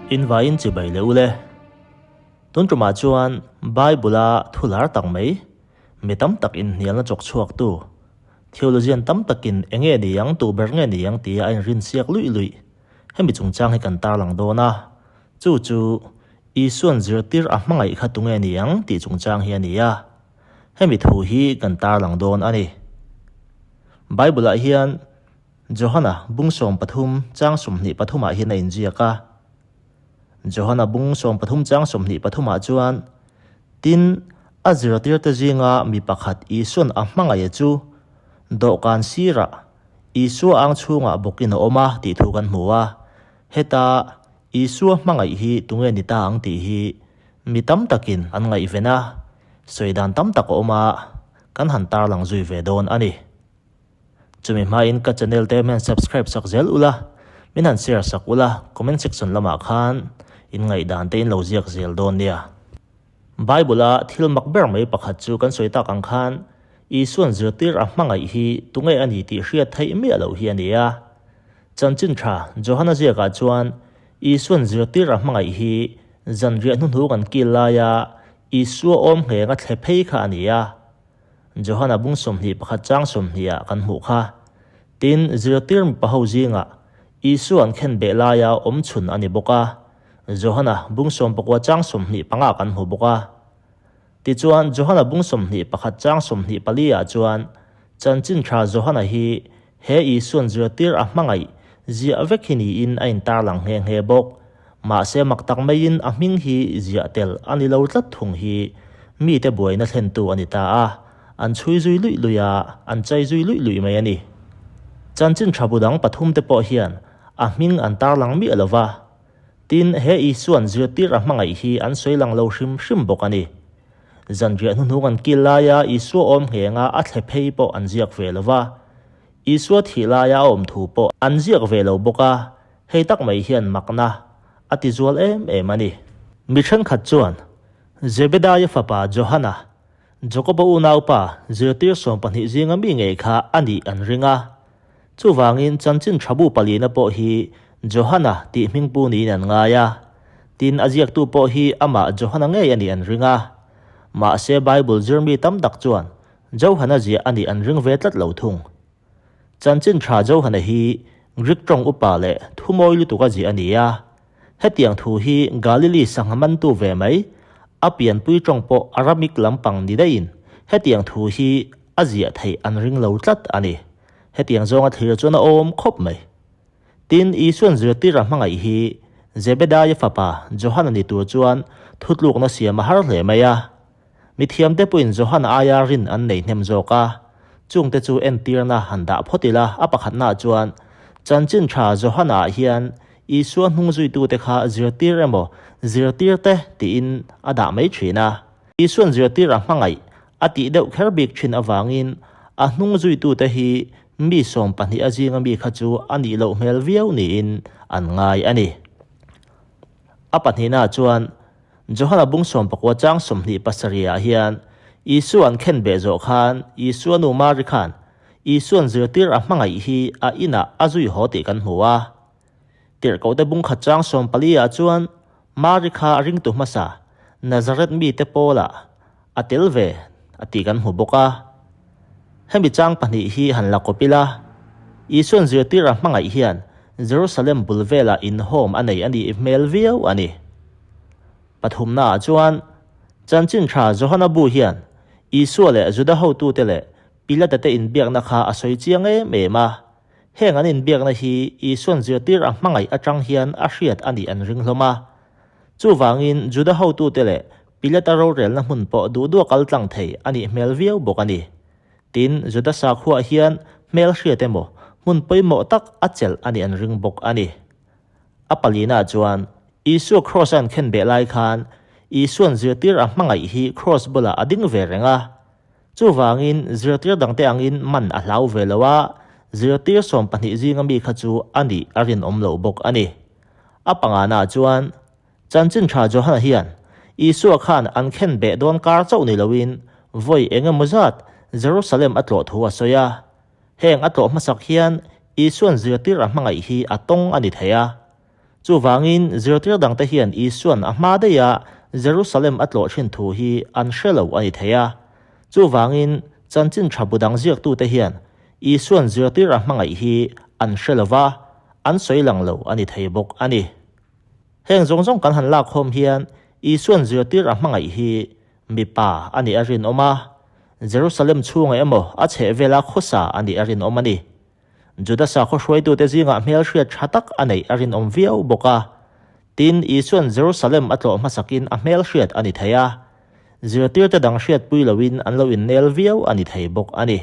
In vaiin chibai leh ule. Tun tumah chuan Bible-a thu lar tak mai, mi tam tak inhnialna chawk chhuaktu, theologian tam takin enge ni ang, tu ber nge ni ang tia a inrinsiak luih luih hemi chungchang hi kan tarlang dawn a. Chu chu Isua'n zirtir a hmangaih kha tunge ni ang tih chungchang hi a ni a. Hemi thu hi kan tarlang dawn a ni. Bible-ah hian Johana bung 13 chang 23 ah hian a inziak a. Johana bung 13 chang 23 ah chuan, Tin, a zirtirte zinga mi pakhat Isua'n a hmangaih chu dawhkan sirah Isua ang chhungah bawkin a awm a tih thu kan hmu a. Heta Isua hmangaih hi tunge ni ta ang tih hi mi tam takin an ngaihven a, sawi dan tam tak a awm a, kan han tarlang zui ve dawn a ni. Chumi hmain ka channel te min han subscribe sak zel ula, min han share sak ula, comment section lamah khan in ngaihdan te in lo ziak zel dawn nia. Bible-a thil mak ber mai pakhat chu kan sawi tak ang khan Isua'n zirtir a hmangaih hi tunge a ni tih hriat theih miah loh hi a ni a. Chanchin tha Johana ziakah chuan Isua'n zirtir a hmangaih hi zanriah hnuhnu kan kil laia Isua awm nghenga thle phei kha a ni a. Johana bung 21 chang 20 ah kan hmuh kha. Tin, zirtir mipa ho zingah Isua an khen beh laia awm chhun a ni bawk a. Johana bung 19 chang 25 kan hmu bawk a. Tichuan, Johana bung 21 chang 24 ah chuan Chanchin tha Johana hi he Isua'n zirtir a hmangaih ziah vek hi niin a intarlang nghe nghe bawk. Mahse mak tak maiin a hming hi ziah tel a ni lo tlat thung hi mite buaina thlentu a ni ta a, an chhui zui luih luih a, an chai zui luih luih mai a ni. Chanchin tha bu dang pathum te pawh hian a hming an tarlang miah lo va. Tin, he Isua'n zirtir a hmangaih hi an sawi lang lo hrim hrim bawk a ni. Zanriah hnuhnung an kil laia Isua awm nghenga a thle phei pawh an ziak ve lo va, Isua thih laia a awm thu pawh an ziak ve lo bawk a, hei tak mai hian makna a ti zual em em a ni. Mi thenkhat chuan Zebedaia fapa Johana, Jakoba unaupa zirtir 12 zinga mi ngei kha a nih an ring a. Chuvangin chanchin tha bu palina pawh hi Johana tih hmingpu niin an ngai a. Tin, a ziaktu pawh hi amah Johana ngei a nih an ring a. Mahse Bible zirmi tam tak chuan Johana ziah a nih an ring ve tlat lo thung. Chanchin tha Johana hi Greek tawng upa leh thumawi lutuka ziah a ni a. Hetiang thu hi Galili sangha mantu ve mai, a pianpui tawng pawh Aramik lampang ni daihin hetiang thu hi a ziah theih an ring lo tlat a ni. Hetiang zawnga thlir chuan a awm khawp mai. Tin, Isua'n zirtir a hmangaih hi Zebedaia fapa Johana ni tur chuan thutlukna siam a har hle mai a. Mithiamte pawhin Johana aia rin an nei hnem zawk a, chungte chu entirna han dah phawt ila a pakhatnaah chuan chanchin tha Johana-ah hian Isua hnung zuitute kha zirtir emaw zirtirte tiin a dah mai thin a. Isua'n zirtir a hmangaih a tih deuh kher bik thin avangin a hnung zuitute hi mi 12 a zinga mi kha chu a nih loh hmel viau niin an ngai a ni. A pahnihnaah chuan Johana bung 19 chang 27 ah hian Isua an khen beh zawh khan Isua nu Mari khan Isua'n zirtir a hmangaih hi a inah a zui haw tih kan hmu a. Tirhkohte bung khat chang 14 ah chuan Mari kha a ringtu hmasa Nazareth mite pawlah a tel ve a tih kan hmu bawk a. Hemi chang pahnih hi han la kawp ila, Isua'n zirtir a hmangaih hian Jerusalem bul velah inhawm a nei a nih hmel viau a ni. Pathumnaah chuan Chanchin Tha Johana bu hian Isua leh Juda hotute leh Pilata te inbiakna kha a sawi chiang em em a. Heng an inbiakna hi Isua'n zirtir a hmangaih atang hian a hriat a nih an ring hlawm a. Chuvangin Juda hotute leh Pilata rorelna hmun pawh duh duh a kal tlang thei a nih hmel viau bawk a ni. Tin, Juda sakhuaah hian hmel hriat emaw hmun pawimawh tak a chelh a nih an ring bawk a ni. A palina chuan Isua kraws a an khen beh lai khan Isua'n zirtir a hmangaih hi kraws bulah a ding ve reng a. Chuvangin zirtir dangte angin man a hlau ve lo a, zirtir 12 zinga mi kha chu a nih a rinawm lo bawk a ni. A pangana chuan Chanchin Tha Johana hian Isua khan an khen beh dawn kar chauh ni loin vawi eng emaw zat Jerusalem a tlawh thu a sawi a. Heng a tlawh hmasak hian Isua'n zirtir a hmangaih hi a tawng a ni thei a. Chuvangin, zirtir dangte hian Isua'n a hma daiha Jerusalem a tlawh thin thu hi an hre lo a ni thei a. Chuvangin, chanchin tha bu dang ziaktute hian Isua'n zirtir a hmangaih hi an hre lo va, an sawi lang lo a ni thei bawk a ni. Heng zawng zawng kan han lakkhawm hian Isua'n zirtir a hmangaih hi mipa a nih a rinawm a, Jerusalem chhungah emaw a chhehvela khawsa a nih a rinawm a ni. Juda sakhaw hruaitute zingah hmelhriat tha tak a neih a rinawm viau bawk a. Tin, Isua'n Jerusalem a tlawh hmasakin a hmelhriat a ni thei a. Zirtirte dang hriatpui loin an lo innel viau a ni thei bawk a ni.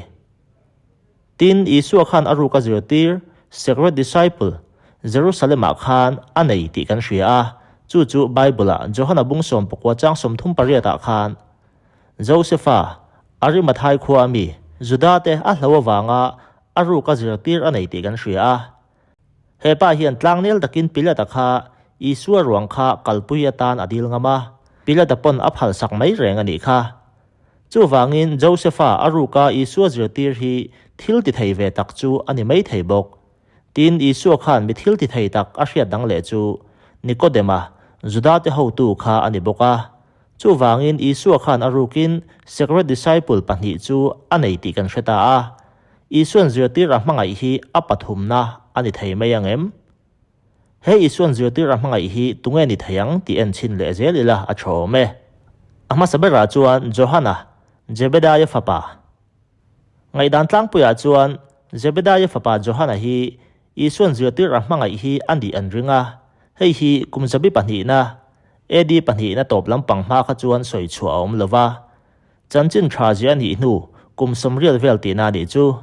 Tin, Isua khan a ruka zirtir, secret disciple, Jerusalem-ah khan a nei tih kan hria a, chu chu Bible-ah Johana bung sawmpakua chang 38 ah khan Josefa, Arimathai khua ami, Juda-te a hlo avanga a ruka zirtir a nei tih kan hria a. He pa hian tlangnel takin Pilata kha Isua ruang kha kalpui atan a dil ngam a, Pilata pawn a phalsak mai reng a nih kha. Chuvangin Josefa a ruka Isua zirtir hi thil ti thei ve tak chu a ni mai thei bawk. Tin, Isua khan mi thil ti thei tak a hriat dang leh chu Nikodema, Juda-te hotu kha a ni bawk a. Chuvangin Isua khan a rukin secret disciple pahnih chu a nei tih kan hre ta a. Isua'n zirtir a hmangaih hi a pathumna a ni thei mai ang em? He Isua'n zirtir a hmangaih hi tunge ni thei ang tih en chhin leh zel ila a tha awm e. A hmasa berah chuan Johana, Jebedaia fapa. Ngaihdan tlangpuiah chuan Zebedaia fapa Johana hi Isua'n zirtir a hmangaih hi a nih an ring a, hei hi kum zabi pahnihna, AD pahnihna tawp lampang hma kha chuan sawi chhuah a awm lo va. Chanchin tha zia a nih hnu kum sawmriat vel tihna a nih chu.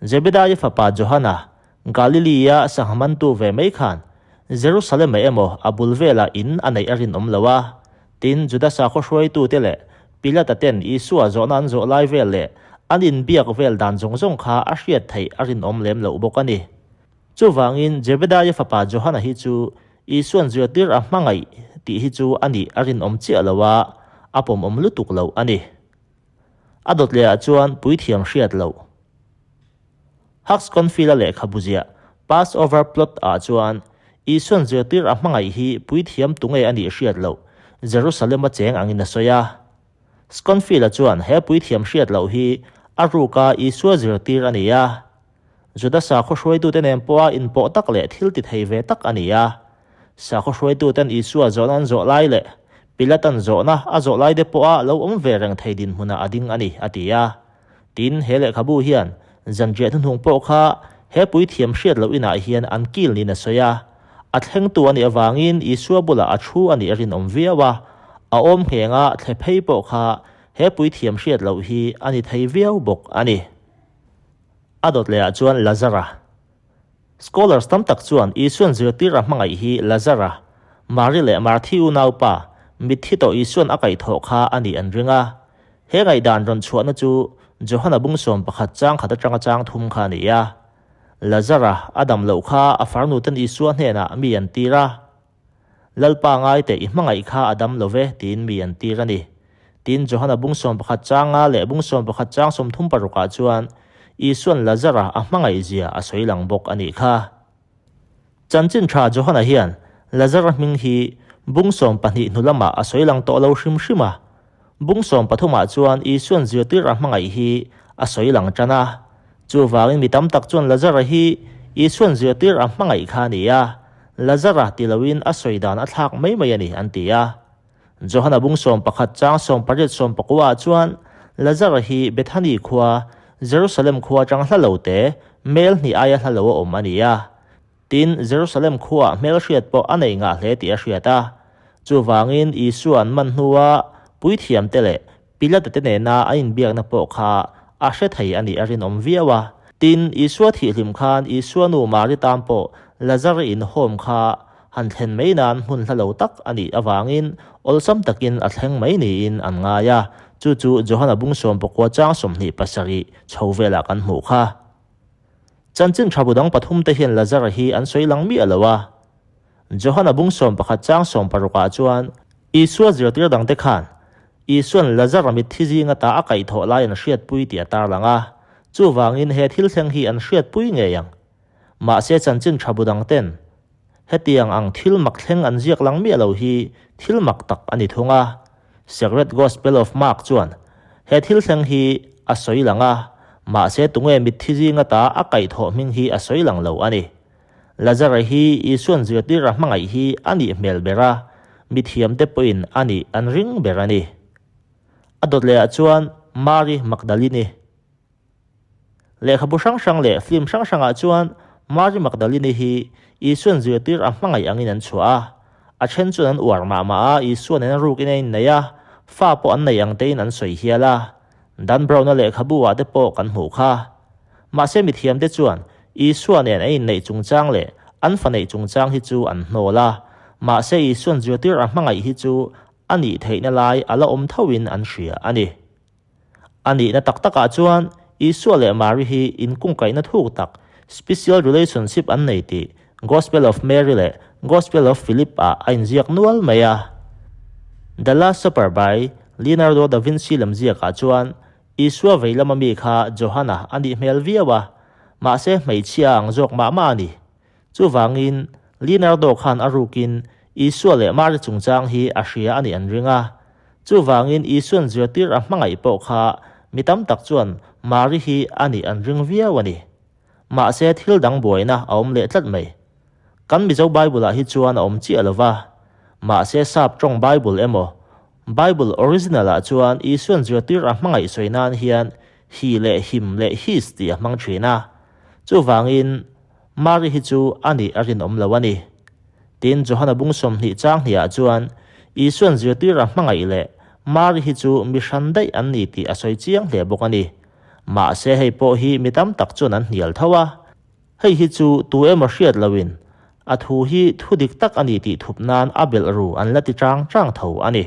Zebedaia fapa Johana, Galilee-a sangha mantu ve mai khan Jerusalem-ah emaw a bul velah in a neih a rinawm lo a, Tin, Juda sakhaw hruaitute leh Pilata ten Isua zawhna an zawh lai vel leh an inbiak vel dan zawng zawng kha a hriat theih a rinawm lem loh bawk a ni. Chuvangin, Jebedaia fapa Johana hi chu Isua'n zirtir a hmangaih tih hi chu a nih a rinawm chiah lo a, a pawmawm lutuk loh a ni. A dawt lehah chuan puithiam hriat loh. Hugs Confield-a lehkhabu ziah Passover Plot ah chuan Isua'n zirtir a hmangaih hi puithiam tunge a nih hriat loh Jerusalem-a cheng angin a sawi a. Sconfield-a chuan he puithiam hriat loh hi a ruka Isua zirtir a ni a. Juda sakhaw hruaitute nen pawha inpawh tak leh thil ti thei ve tak a ni a. Sakhaw hruaituten Isua zawhna an zawh lai leh Pilatan zawhna a zawh lai te pawha lo awm ve reng thei dinhmunah a ding a ni, a ti a. Tin, he lehkhabu hian zanriah hnuhnung pawh kha he puithiam hriat loh inah hian an kil niin a sawi a. A thlengtu a nih avangin Isua bulah a thu a nih a rinawm viau a, a awm nghenga thle phei pawh kha he puithiam hriat loh hi a ni thei viau bawk a ni. A dawt lehah chuan Lazara. Scholars tam tak chuan Isua'n zirtir a hmangaih hi Lazara, Mari leh Marthi unaupa, mitthi tawh Isua'n a kaihthawh kha a nih an ring a. He ngaihdan rawn chhuahna chu Johana bung 11 chang khat atanga chang thum kha a ni a. Lazara a dam loh kha a farnuten Isua hnenah mi an tir a. Lalpa ngaite i hmangaih kha a dam lo ve tiin mi an tir a ni. Tin, Johana bung 11 chang nga leh bung 11 chang 36 ah chuan Isua'n Lazara a hmangaih zia a sawi lang bawk a nih kha. Chanchin tha Johana hian Lazara hming hi bung 12 hnu lamah a sawi lang tawh lo hrim hrim a. Bung 13 ah chuan Isua'n zirtir a hmangaih hi a sawi lang tan a. Chuvangin mi tam tak chuan Lazara hi Isua'n zirtir a hmangaih kha a ni a, Lazara ti loin a sawi dan a thlak mai mai a ni an ti a. Johana bung 11 chang 18 19 ah chuan Lazara hi Bethany khua, Jerusalem khua atang hla lo te, mel hnih aia hla lo a awm a ni a. Tin, Jerusalem khuaah hmelhriat pawh a nei ngah hle tih a hriat a. Chuvangin, Isua an man hnua puithiamte leh Pilata te nena an inbiakna pawh kha a hre thei a nih a rinawm viau a. Tin, Isua thihhlim khan Isua nu Mari tan pawh Lazara inhawm kha han thlen mai nan hmun hla lo tak a nih avangin awlsam takin a thleng mai niin an ngai a. Chu chu Johana bung 19 chang 27 chho velah kan hmuh kha. Chanchin tha bu dang pathum te hian Lazara hi an sawi lang miah lo a. Johana bung 11 chang 16 ah chuan Isua zirtir dang te khan Isua'n Lazara mitthi zinga ta a kaihthawh lai an hriatpui tih a tarlang a, chuvangin he thil thleng hi an hriatpui ngei ang. Mahse chanchin tha bu dang ten. Hetiang ang thil mak thleng an ziak lang miah lo hi thil mak tak a ni thung a. Sacred Gospel of Mark chuan he thil thleng hi a sawi lang a, mahse tunge mitthi zinga ta a kaihthawh hming hi a sawi lang lo a ni. Lazara hi Isuan zirtir a hmangaih hi a nih hmel ber a, mithiamte pawhin a nih an ring ber a ni. A dawt lehah chuan Mary Magdalene. Lehkhabu hrang hrang leh film hrang hrangah chuan Mary Magdalene hi Isuan zirtir a hmangaih angin an chhuah a. A then chuan an uar mah mah a, Isua nen a rukin a innei a, fa pawh an nei ang tein an sawi hial a. Dan Brown-a lehkhabu ah te pawh kan hmuh kha. Mahse mithiamte chuan Isua nen an inneih chungchang leh an fa neih chungchang hi chu an hnawl a, mahse Isuan zirtir a hmangaih hi chu a nih theihna lai a la awm thoin an hria a ni. A nihna tak takah chuan Isua leh Mari hi inkungkaihna thuk tak, special relationship, an nei tih Gospel of Mary leh Gospel of Philip ah a inziak nual mai a. The Last Supper by Leonardo da Vinci lemziakah chuan Isua vei lama mi kha Johana a nih hmel viau a, mahse hmeichhia a ang zawk mah mah a ni. Chuvangin, Leonardo khan a rukin Isua leh Mari chungchang hi a hria a nih an ring a. Chuvangin Isuan zirtir a hmangaih pawh kha mi tam tak chuan Mari hi a nih an ring viau a ni. Mahse thil dang buaina a awm leh tlat mai. Kan Mizo Bible-ah hi chuan a awm chiah lo va. Mahse Sap tawng Bible emaw, Bible original-ah chuan Isuan zirtir a hmangaih sawi nan hian he leh him leh his tih a hmang thin a. Chuvangin Mari hi chu a nih a rinawm lo a ni. Tin, Johana bung 20 chang hniah chuan Isuan zirtir a hmangaih leh Mari hi chu mi hran daih an ni tih a sawi chiang hle bawk a ni. Mahse hei pawh hi mi tam tak chuan an hnial tho a. Hei hi chu tu emaw hriat loin a thu hi thu dik tak a ni tih thup nan a belh ru an la ti chang chang tho a ni.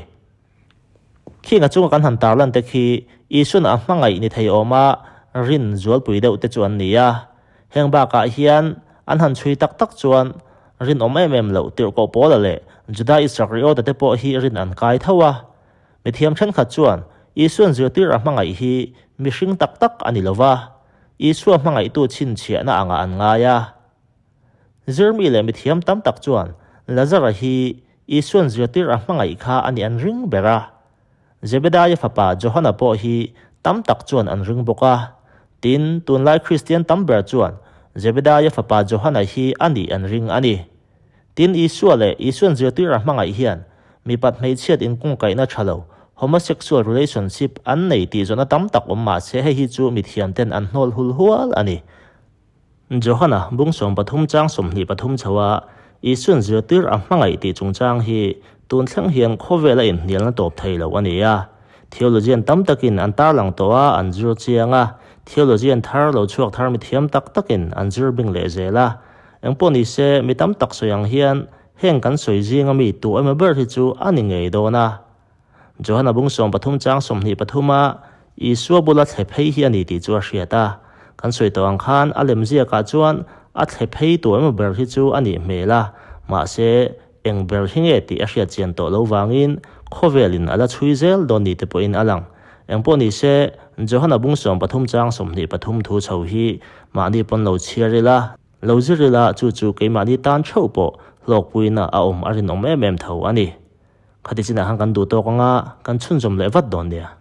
Khing a chunga kan han tarlan te khi Isuan a hmangaih ni thei awma rin zualpui deuh te chu an ni a. Heng bakah hian an han chhui tak tak chuan rinawm em em loh tirhkoh Paula leh Juda Isakriota te pawh hi rin an kai tho a. Mithiam thenkhat chuan Isuan zirtir a hmangaih hi mihring tak tak a ni lova, Isua hmangaihtu chhinchhiahna angah an ngai a. Zirmi leh mithiam tam tak chuan Lazara hi Isuan zirtir a hmangaih kha a nih an ring ber a. Zebedaia fapa Johana pawh hi tam tak chuan an ring bawk a. Tin, tunlai Kristian tam ber chuan Zebedaia fapa Johana hi a nih an ring a ni. Tin, Isua leh Isuan zirtir a hmangaih hian mipat hmeichhiat inkungkaihna tha lo, homosexual relationship, an nei tih zawhna tam tak awm mah se hei hi chu mithiamten an hnawl hul hual a ni. Johana bung 13 chang 23 chho a, Isuan zirtir a hmangaih tih chungchang hi tun thleng hian khawvel a inhnialna tawp thei lo a ni a. Theologian tam takin an tarlang tawh a, an zir chiang a, theologian thar lo chhuak thar mithiam tak takin an zir bing leh zel a. Engpawh ni se, mi tam tak sawi ang hian heng kan sawi zinga mi tu emaw ber hi chu a ni ngei dawn a. Johana bung 13 chang 23 a Isua bula thle phei hi a ni tih chu a hriat a. Kan sawi tawh ang khan a lem ziakah chuan a thle phei tu emaw ber hi chu a nih hmel a, mahse eng ber hi nge tih a hriat chian tawh lo vangin khawvelin a la chhui zel dawn ni te pawhin a lang. Engpawh ni se, Johana bung 13 chang 23 thu chho hi mahni pawn lo chhiar ila, lo zir ila chu chu keimahni tan theuh pawh hlawkpuina a awm a rinawm em em tho a ni. Khati chinah khan kan duh tawk anga kan chhunzawm leh vat dawn nia.